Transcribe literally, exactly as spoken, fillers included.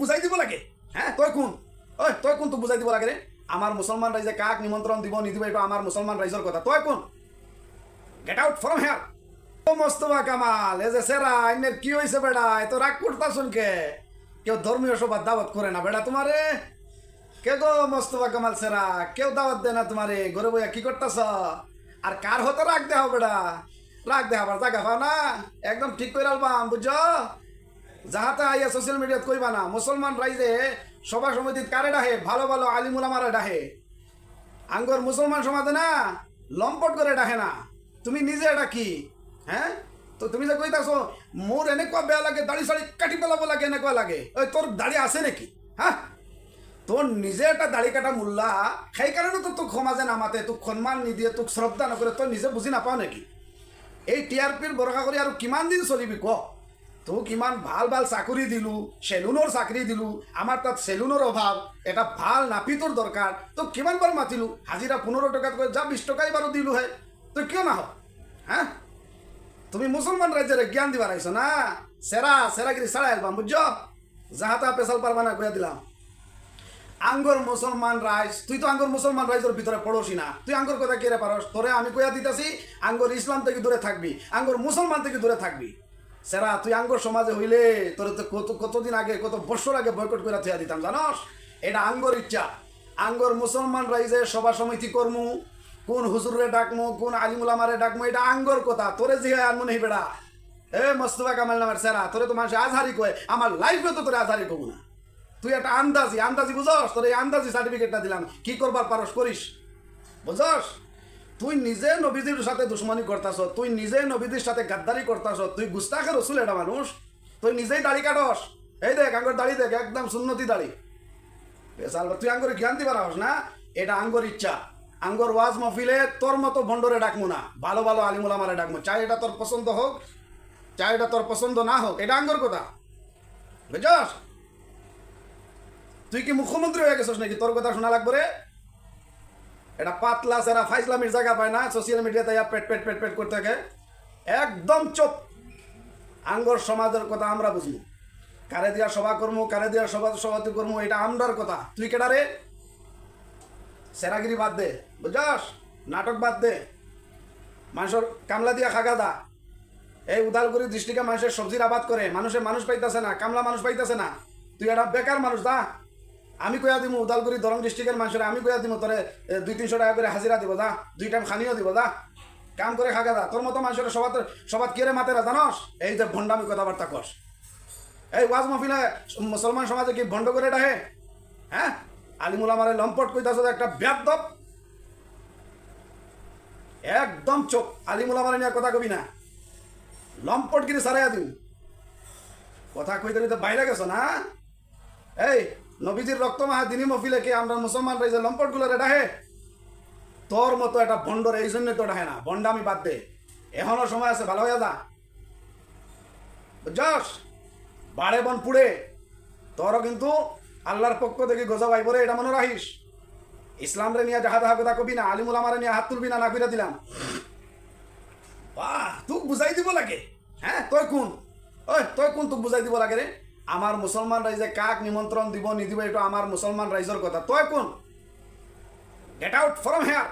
বুঝাই দিব লাগে। হ্যাঁ, তয় কুন? ওই, তয় কুন তুক বুঝাই দিব লাগে রে? আমার মুসলমান রাইজে কাক নিমন্ত্রণ দিব নি দিব, এটা আমার মুসলমান রাইজর কথা। তয় কুন? Get out from here. ও মোস্তফা কামাল, এ যে সেরা, আইনের কি হইছে বেটা? এত রাগ করতাছন কে? কেউ ধর্মীয় সভার দাওয়াত করে না বেটা তোমারে? কে গো মোস্তফা কামাল সেরা, কেউ দাওয়াত দেয় না তোমারে? ঘরে বইয়া কি করতাছ? আর কার হতে রাগ দেখাও বেটা? রাগ দেখাবার জাগা পাও না? একদম ঠিক করে আলবাম, বুঝছো? যাহাতে আইয়া সোশ্যাল মিডিয়াত কইবা না মুসলমান রাইজে সভা সমিতিত কারে ডাহে, ভালো ভালো আলিম উলামারে ডাহে। আঙ্গর মুসলমান সমাজে না, লম্পট করে ডাহে না। তুমি নিজে এটা কি? হ্যাঁ, তো তুমি যে কইতাছো মোর এনেকুৱা বেয়া লাগে, দাড়ি সাড়ি কাটি পেলাবো লাগে, এনেকুৱা লাগে, ওই তোর দাড়ি আছে নাকি? হ্যাঁ, তোর নিজে একটা দাড়ি কাটা মুল্লা, সেই কারণে তো তোক সমাজে নামাতে, তোক সম্মান নিদিয়ে, তোক শ্রদ্ধা নকরে, তোর নিজে বুঝি নাপাও নাকি? এই টিআরপির ভরসা করি আর কিমান দিন চলিবি ক? তোক ইমান ভাল ভাল চাকরি দিলু, সেলুনর চাকরি দিলু, আমার তাত সেলুনর অভাব, এটা ভাল নাপিতর দরকার, তো কিমান বার মাতিলু, হাজিরা পনেরো টাকা করে যা বিশ টাকাই বারো দিলু হে, তো কিয় না হোক? হ্যাঁ, তুমি মুসলমান রাইজরে জ্ঞান দিবার আইছো না? সেরা সেরাগিরি ছাড়া আলবাম, বুঝছো? যাহাতা পেশাল পারবা না কইয়া দিলাম। আঙ্গর মুসলমান রাইজ, তুই তো আঙ্গর মুসলমান রাইজর ভিতরে পড়োসি না, তুই আঙ্গর কথা কিরে পারস? তোরে আমি কইয়া দিতাছি, আঙ্গর ইসলাম থেকে দূরে থাকবি, আঙ্গর মুসলমান থেকে দূরে থাকবি। সেরা, তুই আঙ্গর সমাজে হইলে তোরে তো কত, কতদিন আগে, কত বছর আগে বয়কট করে থইয়া দিতাম, জানস? এটা আঙ্গর ইচ্ছা। আঙ্গর মুসলমান রাইজে সভা সমিতি করমু, কোন হুজুররে ডাকমু, কোন আলিম উলামারে ডাকমু, এটা আঙ্গর কথা। তোরে জিগাই আনমু নেই বেটা। এ মোস্তফা কামাল নামের সেরা, তোরে তো মানুষে আজহারি কয়, আমার লাইফে তো তোরে আজহারি কব না। তুই একটা আন্দাজি, আন্দাজি বুঝস? তোর এই আন্দাজি সার্টিফিকেটটা দিলাম, কি করবার পারস করিস, বুঝস? তুই নিজে নবীজির সাথে দুশমনি করতাস, তুই নিজে নবীজির সাথে গাদ্দারি করতাস, তুই গুস্তাখে রসুল এটা মানুষ, তুই নিজেই দাড়ি কাটস। এই দেখ, আঙ্গর দাড়ি দেখ, একদম সুন্নতি দাড়ি। বেশ, আলবত তুই আঙ্গরে জ্ঞান দিবার আহস না, এটা আঙ্গর ইচ্ছা। আঙ্গর ওয়াজ মহফিলে তোর মতো ভণ্ডরে ডাকমু না, ভালো ভালো আলিম ওলামারে ডাকমু। চাই এটা তোর পছন্দ হোক, চাই এটা তোর পছন্দ না হোক, এটা আঙ্গর কথা, বুঝছস? তুই কি মুখ্যমন্ত্রী হয়ে গেছস নাকি তোর কথা শোনা লাগবে রে? এটা পাতলা সেরা ফাইজলামির জায়গা পায় না, সোশ্যাল মিডিয়াতে ইয়া পেট পেট পেট পেট করতে থাকে। একদম চুপ। আঙ্গর সমাজের কথা আমরা বুঝমু, কারে দিয়া সভা করমু, কারে দিয়া সভা সভাপতি করমু, এটা আমরার কথা। তুই কেডা রে? সেরাগিরি বাদ দে, বুঝছস? নাটক বাদ দে। মানুষের কামলা দিয়া খাগা দা। এই উদালগুড়ি ডিস্ট্রিক্টে মানুষের সবজির আবাদ করে, মানুষের মানুষ পাইতাছে না, কামলা মানুষ পাইতাছে না। তুই একটা বেকার মানুষ দা। আমি কইয়া দিমু উদালগুড়ি দরং ডিস্ট্রিক্টের মানুষের, আমি কইয়া দিমু তোরে, এ, দুই তিনশো টাকা করে হাজিরা দিব দা, দুই টাইম খানিও দিব দা। কাম করে খাগা দা। তোর মতো মানুষের সভাত, সভাত কিরে মাতেরা জানস? এই যে ভণ্ডামি কথাবার্তা কস। এই ওয়াজ মাহফিলে মুসলমান সমাজে কি ভণ্ড করে ডাহে? হ্যাঁ, আলিমুলামারে লম্পট কইতাছ, একটা বেয়াদব। একদম চুপ, আলিমুলামারে নিয়ে কথা কবি না, লম্পটগিরি সারাইয়া দিন। কথা কইতে কইতে বাইরে গেছো না? এই নবীজির রক্ত মাহা দিনী মহফিলে কি আমরা মুসলমান রাইজে লম্পট গুলারে ডাহে? তোর মতো একটা ভণ্ডর এই জন্য তো ডাহে না। ভণ্ডামি বাদ দে, এখনো সময় আছে, ভালো হইয়া যা। বুঝছস? বাড়ে বন পুড়ে, তোরও কিন্তু আল্লাহর পক্ষ থেকে গজব আইবো রে, এটা মনে রাখিস। ইসলামরে নিয়ে যাহা তাহা কথা কবি না, আলিমুলামারে নিয়ে হাত তুলবি না, না কইরা দিলাম। বাহ, তুক বুঝাই দিব লাগে। হ্যাঁ, তয় কোন? ওই, তয় কোন তুক বুঝাই দিব লাগে রে? আমার মুসলমান রাইজে কাক নিমন্ত্রণ দিব নি দিব, এটা আমার মুসলমান রাইজর কথা। তয় কোন? Get out from here.